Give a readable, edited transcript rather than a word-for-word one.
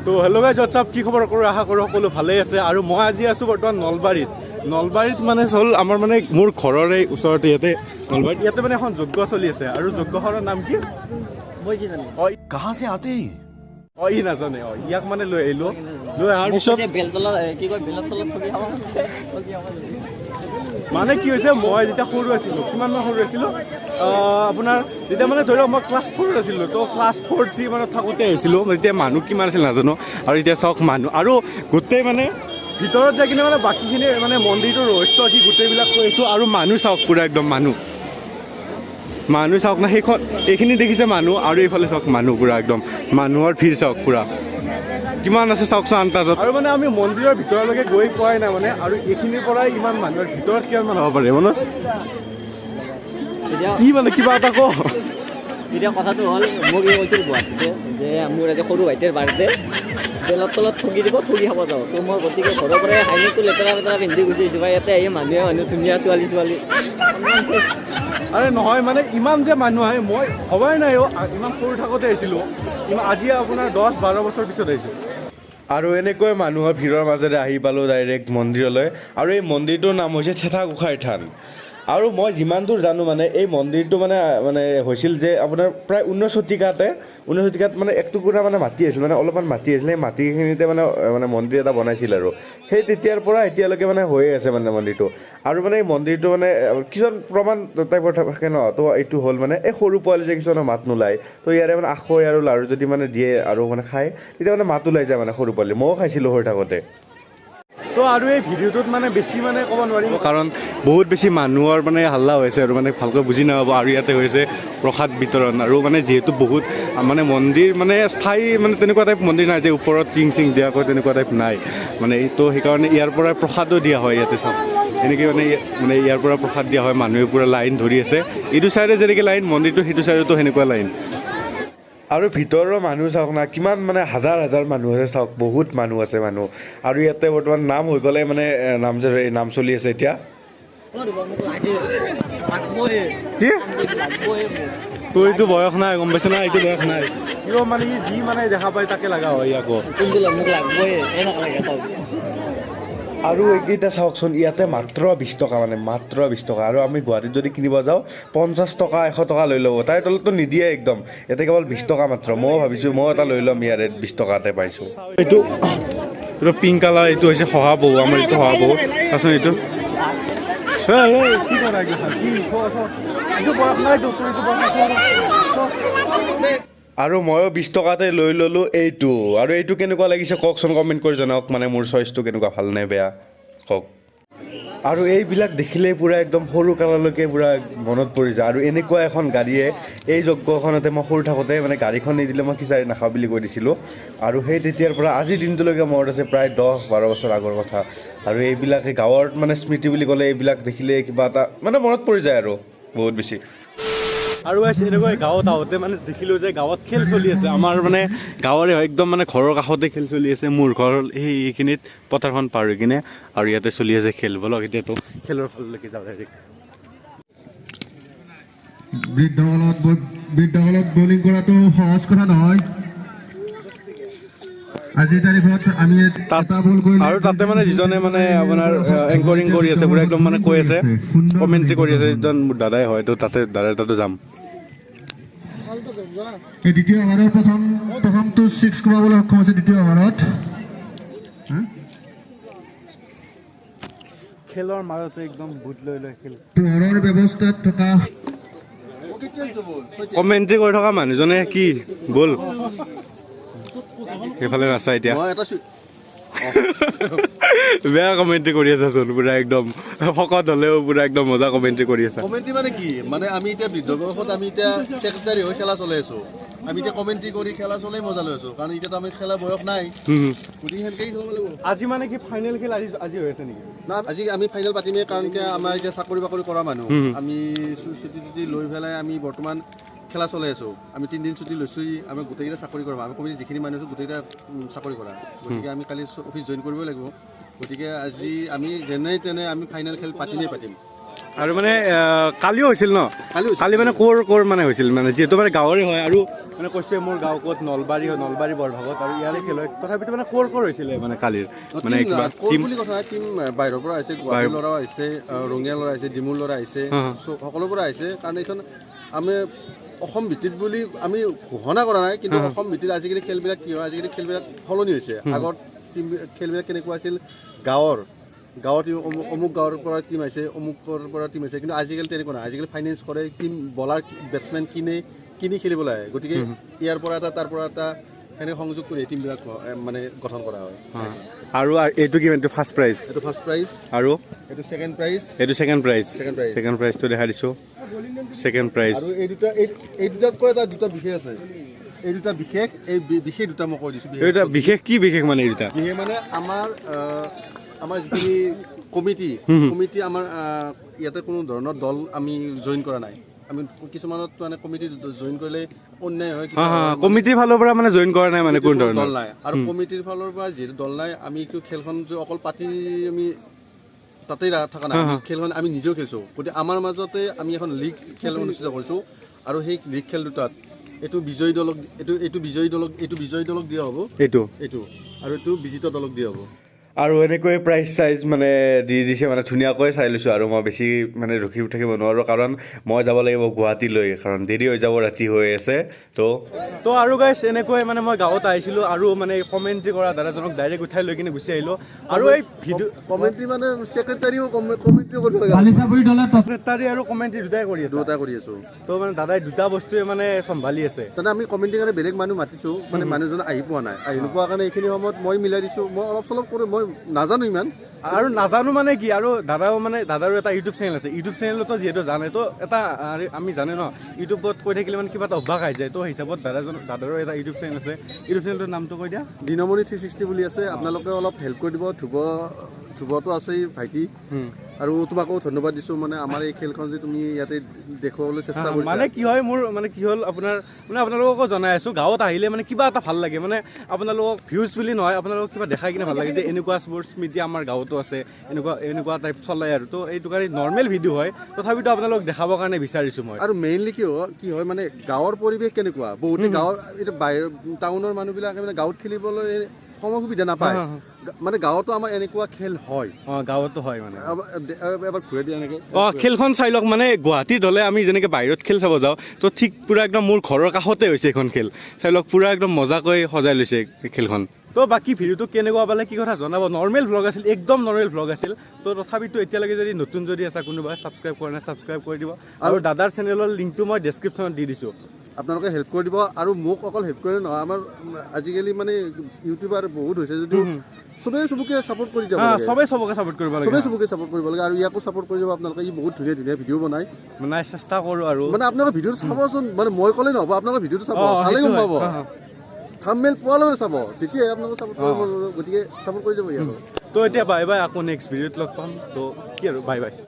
তো hello' guys, WhatsApp, কি খবৰ কৰোঁ? আশা কৰোঁ সকলো ভালেই আছে। আৰু মই আজি আছোঁ বৰ্তমান নলবাৰীত। নলবাৰীত মানে হ'ল আমাৰ মানে মোৰ ঘৰৰে ওচৰতে ইয়াতে নলবাৰীত ইয়াতে মানে এখন যজ্ঞ চলি আছে। আৰু যজ্ঞখনৰ নাম কি? মই কি জানো? कहाँ से आते हैं? অঁ, ই নাজানে। অঁ, ইয়াক মানে লৈ আহিলোঁ। লৈ অহাৰ মোক পিছত কৈছে বেলতলা, কি কয়, বেলৰ তলত ঠগি খাব মাতিছে, ঠগি খাব দিছে। মানে কি হৈছে, মই যেতিয়া সৰু আছিলোঁ, কিমান মান সৰু আছিলোঁ, আপোনাৰ যেতিয়া মানে ধৰি লওক মই ক্লাছ ফ'ৰত আছিলোঁ, তো ক্লাছ ফ'ৰ থ্ৰী মানত থাকোঁতে আহিছিলোঁ। তেতিয়া মানুহ কিমান আছিল নাজানো। আৰু এতিয়া চাওক মানুহ আৰু গোটেই মানে ভিতৰত যাই কিনে মানে বাকীখিনি মানে মন্দিৰটোৰ ৰহস্য কি গোটেইবিলাক কৈ আছোঁ। আৰু মানুহ চাওক, পূৰা একদম মানুহ। মানুহ চাওক না, সেইখন এইখিনি দেখিছে মানুহ। আৰু এইফালে চাওক মানুহ, পূৰা একদম মানুহৰ ভিৰ চাওক, পূৰা কিমান আছে চাওকচোন আন্তাজত। আৰু মানে আমি মন্দিৰৰ ভিতৰলৈকে গৈ পোৱাই নাই মানে, আৰু এইখিনিৰ পৰাই ইমান মানুহৰ, ভিতৰত কিমান মানুহ হ'ব পাৰে মনোজ? এতিয়া কি মানে কিবা এটা ক। এতিয়া কথাটো হ'ল, মোক এই কৈছিল গুৱাহাটীতে যে মোৰ আজি সৰু ভাইটিৰ বাৰ্থডে, বেলৰ তলত ঠগি দিব, ঠগি খাব যাওঁ। তো মই গতিকে ঘৰৰ পৰাই হাইনেকটো লেতেৰা পেতেৰা পিন্ধি গুচি আহিছোঁ। ভাই, ইয়াতে আহি মানুহে মানুহ, ধুনীয়া ছোৱালী ছোৱালী ইমান চেচ। আৰে নহয়, মানে ইমান যে মানুহ আহে মই ভবাই নাই অ'। ইমান সৰু থাকোঁতে আহিছিলোঁ, ইমান আজি আপোনাৰ 10-12 বছৰ পিছত আহিছোঁ। আৰু এনেকৈ মানুহৰ ভিৰৰ মাজেৰে আহি পালোঁ ডাইৰেক্ট মন্দিৰলৈ। আৰু এই মন্দিৰটোৰ নাম হৈছে থেথা গোসাঁইৰ থান। আৰু মই যিমান দূৰ জানো, মানে এই মন্দিৰটো মানে মানে হৈছিল যে আপোনাৰ প্ৰায় 19 শতিকাতে, 19 শতিকাত মানে এক টুকুৰা মানে মাটি আছিল, মানে অলপমান মাটি আছিল, সেই মাটিখিনিতে মানে মানে মন্দিৰ এটা বনাইছিল। আৰু সেই তেতিয়াৰ পৰা এতিয়ালৈকে মানে হৈয়ে আছে মানে মন্দিৰটো। আৰু মানে এই মন্দিৰটো মানে কিছুমান প্ৰমাণ টাইপৰ থাকে ন, তো এইটো হ'ল মানে এই সৰু পোৱালি যে কিছুমানৰ মাত নোলায়, তো ইয়াৰে মানে আখৈ আৰু লাড়ু যদি মানে দিয়ে আৰু মানে খায়, তেতিয়া মানে মাত ওলাই যায় মানে সৰু পোৱালি। ময়ো খাইছিলোঁ সৰু থাকোঁতে। তো আৰু এই ভিডিঅ'টোত মানে বেছি মানে ক'ব নোৱাৰিম, কাৰণ বহুত বেছি মানুহৰ মানে হাল্লা হৈছে আৰু মানে ভালকৈ বুজি নাপাব। আৰু ইয়াতে হৈছে প্ৰসাদ বিতৰণ। আৰু মানে যিহেতু বহুত মানে মন্দিৰ মানে স্থায়ী মানে তেনেকুৱা টাইপ মন্দিৰ নাই যে ওপৰত টিং চিং দিয়াকৈ, তেনেকুৱা টাইপ নাই মানে। তো সেইকাৰণে ইয়াৰ পৰা প্ৰসাদো দিয়া হয়। ইয়াতে চাওক, এনেকৈ মানে মানে ইয়াৰ পৰা প্ৰসাদ দিয়া হয়। মানুহে পূৰা লাইন ধৰি আছে। এইটো চাইডে যেনেকৈ লাইন মন্দিৰটো, সেইটো চাইডতো সেনেকুৱা লাইন। আৰু ভিতৰৰ মানুহ চাওক না, কিমান মানে হাজাৰ হাজাৰ মানুহ আছে চাওক, বহুত মানুহ আছে মানুহ। আৰু ইয়াতে বৰ্তমান নাম হৈ গ'লে মানে নাম যে নাম চলি আছে এতিয়া। মোক লাগে, লাগবই। কি? লাগবই মোক। তোৰ এইটো বয়স নাই, গম পাইছে না? এইটো বয়স নাই কিয় মানে ই যি মানে দেখা পায় তাকে লগা হয় আকৌ। কোনটো মোক লাগবই, এনেকুৱা লাগে চাওক। আৰু এইকেইটা চাওকচোন, ইয়াতে মাত্ৰ 20 টকা, মানে মাত্ৰ 20 টকা। আৰু আমি গুৱাহাটীত যদি কিনিব যাওঁ, 50 টকা, 100 টকা লৈ ল'ব, তাৰে তলততো নিদিয়ে একদম। ইয়াতে কেৱল 20 টকা মাত্ৰ। ময়ো ভাবিছোঁ ময়ো এটা লৈ ল'ম ইয়াৰে, 20 টকাতে পাইছোঁ। এইটো এইটো পিংক কালাৰ, এইটো হৈছে শহাপহু। আমাৰ এইটো শহাপহু। তাৰপিছত এইটো এই, এই, কি কৰা এইগিলাখান? কি? থ, থ। এইটো বয়স নাই তোৰ, তোৰ এইটো বয়স নাই, থ, থ। আৰু ময়ো 20 টকাতে লৈ ল'লোঁ এইটো। আৰু এইটো কেনেকুৱা লাগিছে কওকচোন, কমেণ্ট কৰি জনাওক। মানে মোৰ চইচটো কেনেকুৱা, ভাল নে বেয়া কওক। আৰু এইবিলাক দেখিলেই পূৰা একদম সৰু কাললৈকে পূৰা মনত পৰি যায়। আৰু এনেকুৱা এখন গাড়ীয়ে এই যজ্ঞখনতে মই সৰু থাকোঁতে মানে গাড়ীখন নিদিলে মই খিচাৰি নাখাওঁ বুলি কৈ দিছিলোঁ। আৰু সেই তেতিয়াৰ পৰা আজিৰ দিনটোলৈকে মনত আছে, প্ৰায় 10-12 বছৰ আগৰ কথা। আৰু এইবিলাকে গাঁৱৰ মানে স্মৃতি বুলি ক'লে এইবিলাক দেখিলে কিবা এটা মানে মনত পৰি যায় আৰু বহুত বেছি। আৰু গাইছ, এনেকৈ গাঁৱত আহোঁতে মানে দেখিলোঁ যে গাঁৱত খেল চলি আছে। আমাৰ মানে গাঁৱৰে হয়, একদম মানে ঘৰৰ কাষতে খেল চলি আছে। মোৰ ঘৰ সেই এইখিনিত, পথাৰখন পাৰ হৈ কিনে, আৰু ইয়াতে চলি আছে খেল। বলক, এতিয়াতো খেলৰ ফাললৈকে যাওঁ ডাইৰেক্ট। বৃদ্ধকালত বলিং কৰাটো সহজ কথা নহয়। আজিৰ তাৰিখত আমি এটা বল কৰিলে আৰু তাতে মানে যিজনে মানে আপোনাৰ এংকৰিং কৰি আছে, পুৰা একদম মানে কৈ আছে, কমেণ্ট্ৰি কৰি আছে, যিজন মোৰ দাদাই হয়, তো তাতে দাদাৰ তাতে যাম। এই দ্বিতীয় অভাৰৰ প্ৰথমটো ছিক্স কোবাবলৈ সক্ষম হৈছে দ্বিতীয় অভাৰত। খেলৰ মাজতে একদম বুট লৈ লৈ খেল। পোহৰৰ ব্যৱস্থাত থকা কমেণ্ট্ৰি কৰি থকা মানুহজনে কি গ'ল সেইফালে নাচাই এতিয়া। বেয়া কমেণ্ট্ৰি কৰি আছে চোন, পুৰা একদম শকত হ'লেও পুৰা একদম মজা কমেণ্ট্ৰি কৰি আছে। কমেণ্ট্ৰি মানে কি, মানে আমি এতিয়া বৃদ্ধ বয়সত আমি এতিয়া ছেক্ৰেটাৰী হৈ খেলা চলাই আছো। আমি এতিয়া কমেণ্ট্ৰি কৰি খেলা চলাই মজা লৈ আছো, কাৰণ এতিয়াতো আমি খেলা বয়স নাই, গতিকে সেনেকৈ খেলিব লাগিব। আজি মানে কি ফাইনেল খেল আজি আজি হৈ আছে নেকি? না, আজি আমি ফাইনেল পাতিমেই, কাৰণ এতিয়া আমাৰ এতিয়া চাকৰি বাকৰি কৰা মানুহ, আমি ছুটি টুটি লৈ পেলাই আমি বৰ্তমান খেলা চলাই আছোঁ। আমি 3 দিন ছুটি লৈছোঁ। আমি গোটেইকেইটা চাকৰি কৰা, আমি কমিটি যিখিনি মানুহ আছোঁ গোটেইকেইটা চাকৰি কৰা, গতিকে আমি কালি অফিচ জইন কৰিবই লাগিব। গতিকে আজি আমি যেনে তেনে আমি ফাইনেল খেল পাতিমেই পাতিম। আৰু মানে কালিও হৈছিল ন? কালি হৈছিল। কালি মানে ক'ৰ ক'ৰ মানে হৈছিল, মানে যিহেতু মানে গাঁৱৰে হয় আৰু মানে কৈছে মোৰ গাঁও ক'ত, নলবাৰী হয়, নলবাৰী বৰভাগত আৰু ইয়াৰে খেল হয়। তথাপিতো মানে ক'ৰ ক'ৰ হৈছিলে মানে কালিৰ মানে টিম কিবা ক'ৰ টিম বুলি কথা নাই, টিম বাহিৰৰ পৰা আহিছে, গুৱাহাটীৰ ল'ৰাও আহিছে, ৰঙিয়াৰ ল'ৰা আহিছে, ডিমুৰ ল'ৰা আহিছে, সকলোৰ পৰা আহিছে। কাৰণ এইখন আমি অসম ভিত্তিত বুলি আমি ঘোষণা কৰা নাই, কিন্তু অসম ভিত্তিত আজিকালি খেলবিলাক কি হয়, আজিকালি খেলবিলাক সলনি হৈছে। আগত টিম খেলবিলাক কেনেকুৱা আছিল, গাঁৱৰ গাঁৱৰ টিম, অমুক গাঁৱৰ পৰা টিম আহিছে, অমুকৰ পৰা টিম আহিছে, কিন্তু আজিকালি তেনেকুৱা নাই। আজিকালি ফাইনেন্স কৰে, টিম বলাৰ বেটছমেন কিনে, কিনি খেলিবলৈ আহে। গতিকে ইয়াৰ পৰা এটা, তাৰ পৰা এটা, সেনেকৈ সংযোগ কৰি টিমবিলাক মানে গঠন কৰা হয়। আৰু আৰু এইটো কি, এইটো ফাৰ্ষ্ট প্ৰাইজ? এইটো ফাৰ্ষ্ট প্ৰাইজ। আৰু এইটো ছেকেণ্ড প্ৰাইজ। এইটো second prize. Second prize. Second প্ৰাইজটো দেখাই দিছোঁ, ছেকেণ্ড প্ৰাইজ। আৰু এই দুটা, এই দুটাতকৈ এটা দুটা বিশেষ আছে। এই দুটা বিশেষ, এই বিশেষ দুটা মই কৈ দিছোঁ। এই দুটা বিশেষ কি বিশেষ মানে এই দুটা? বিশেষ মানে আমাৰ যিখিনি কমিটি আমাৰ ইয়াতে কোনো ধৰণৰ দল আমি জইন কৰা নাই। আমি কিছুমানত মানে কমিটি জইন কৰিলে অন্যায় হয়, কিবা হয়, কমিটিৰ ফালৰ পৰা মানে জইন কৰা নাই মানে কোনো কোনো ধৰণৰ দল নাই। আৰু কমিটিৰ ফালৰ পৰা যিহেতু দল নাই, আমি এইটো খেলখন যে অকল পাতি আমি তাতেই থকা নাই, আমি খেলখন আমি নিজেও খেলিছোঁ। গতিকে আমাৰ মাজতে আমি এখন লীগ খেল অনুষ্ঠিত কৰিছোঁ আৰু সেই লীগ খেল দুটাত এইটো বিজয়ী দলক, এইটো বিজয়ী দলক, এইটো বিজয়ী দলক দিয়া হ'ব। এইটো এইটো আৰু এইটো বিজিত দলক দিয়া হ'ব। আৰু এনেকৈ প্ৰাইজ চাইজ মানে দি দিছে, মানে ধুনীয়াকৈ চাই লৈছোঁ। আৰু মই বেছি মানে ৰখি থাকিব নোৱাৰোঁ, কাৰণ মই যাব লাগিব গুৱাহাটীলৈ, কাৰণ দেৰি হৈ যাব, ৰাতি হৈ আছে তো। তো আৰু গাইছ, এনেকৈ মানে মই গাঁৱত আহিছিলোঁ আৰু মানে কমেণ্ট্ৰি কৰা দাদাজনক ডাইৰেক্ট উঠাই লৈ কিনে গুচি আহিলোঁ। আৰু এই ভিডিঅ' কমেণ্ট্ৰি মানে ছেক্ৰেটাৰীও কমেণ্ট্ৰিও কৰিব লাগে। বালিচাপৰি দলে টছ ছেক্ৰেটাৰী আৰু কমেণ্ট্ৰি দুটাই কৰি আছে। দুটা কৰি আছোঁ। তো মানে দাদাই দুটা বস্তুৱে মানে চম্ভালি আছে। তাতে আমি কমেণ্ট্ৰি কাৰণে বেলেগ মানুহ মাতিছোঁ, মানে মানুহজন আহি পোৱা নাই। আহি নোপোৱাৰ কাৰণে এইখিনি সময়ত মই মিলাই দিছোঁ। মই অলপ চলপ কৰোঁ, মই নাজানো ইমান। আৰু নাজানো মানে কি, আৰু দাদাও মানে দাদাৰো এটা ইউটিউব চেনেল আছে। ইউটিউব চেনেলতো যিহেতু জানে তো এটা আমি জানে ন, ইউটিউবত কৈ থাকিলে মানে কিবা এটা অভ্যাস আহি যায়। তো হিচাপত দাদাৰো এটা ইউটিউব চেনেল আছে। ইউটিউব চেনেলটোৰ নামটো কৈ দিয়া। দিনমণি 360 বুলি আছে। আপোনালোকে অলপ হেল্প কৰি দিব। ধ্ৰুৱটো আছেই ভাইটি, আৰু তোমাকো ধন্যবাদ দিছোঁ, মানে আমাৰ এই খেলখন যে তুমি ইয়াতে দেখুৱাবলৈ চেষ্টা কৰিছা। মানে কি হয়, মোৰ মানে কি হ'ল, আপোনাৰ মানে আপোনালোককো জনাই আছোঁ, গাঁৱত আহিলে মানে কিবা এটা ভাল লাগে। মানে আপোনালোকক ভিউজ বুলি নহয়, আপোনালোকক কিবা দেখাই কিনে ভাল লাগে যে এনেকুৱা স্পৰ্টছ মিডিয়া আমাৰ গাঁৱতো আছে, এনেকুৱা এনেকুৱা টাইপ চলে। আৰু তো এইটো কাৰণে নৰ্মেল ভিডিঅ' হয়, তথাপিতো আপোনালোকক দেখাবৰ কাৰণে বিচাৰিছোঁ মই। আৰু মেইনলি কি হয় মানে গাঁৱৰ পৰিৱেশ কেনেকুৱা, বহুতে গাঁৱৰ এতিয়া বাহিৰ টাউনৰ মানুহবিলাকে মানে গাঁৱত খেলিবলৈ সময় সুবিধা নাপায়। মানে গাঁৱতো আমাৰ এনেকুৱা খেল হয়। অঁ, গাঁৱতো হয় মানে। এবাৰ ঘূৰাই দিয়া এনেকে। অঁ, খেলখন চাই লওক। মানে গুৱাহাটীত হ'লে আমি যেনেকৈ বাহিৰত খেল চাব যাওঁ, তো ঠিক পূৰা একদম মোৰ ঘৰৰ কাষতে হৈছে এইখন খেল। চাই লওক, পূৰা একদম মজাকৈ সজাই লৈছে খেলখন। তো বাকী ভিডিঅ'টো কেনেকুৱা পালে কি কথা জনাব। নৰ্মেল ভ্লগ আছিল, একদম নৰ্মেল ভ্লগ আছিল। তো তথাপিতো এতিয়ালৈকে যদি নতুন যদি আছা কোনোবা, ছাবস্ক্ৰাইব কৰা নাই, ছাবস্ক্ৰাইব কৰি দিব। আৰু দাদাৰ চেনেলৰ লিংকটো মই ডেছক্ৰিপশ্যনত দি দিছোঁ। আপোনালোকে হেল্প কৰি দিব। আৰু মোক অকল হেল্প কৰিলে নহয়, আমাৰ আজিকালি মানে ইউটিউবাৰ বহুত হৈছে যদিও চবেই চবকে ছাপোৰ্ট কৰি যাব লাগে। চবেই চবকে ছাপোৰ্ট কৰিব লাগে। চবেই চবকে ছাপোৰ্ট কৰিব লাগে আৰু ইয়াকো ছাপোৰ্ট কৰি যাব আপোনালোকে। ই বহুত ধুনীয়া ধুনীয়া ভিডিঅ' বনায়। মানে চেষ্টা কৰোঁ আৰু। মানে আপোনালোকে ভিডিঅ'টো চাবচোন, মানে মই ক'লে নহ'ব, আপোনালোকে ভিডিঅ'টো চাব, চালে সেইটো গম হয়। পাব। থাম্বনেইল পোৱাৰ লগে চাব, তেতিয়াহে আপোনালোকে ছাপোৰ্ট কৰিব। গতিকে ছাপোৰ্ট কৰি যাব ইয়াকো। তো এতিয়া বাই বাই, আকৌ নেক্সট ভিডিঅ'ত লগ পাম। তো কি আৰু, বাই বাই।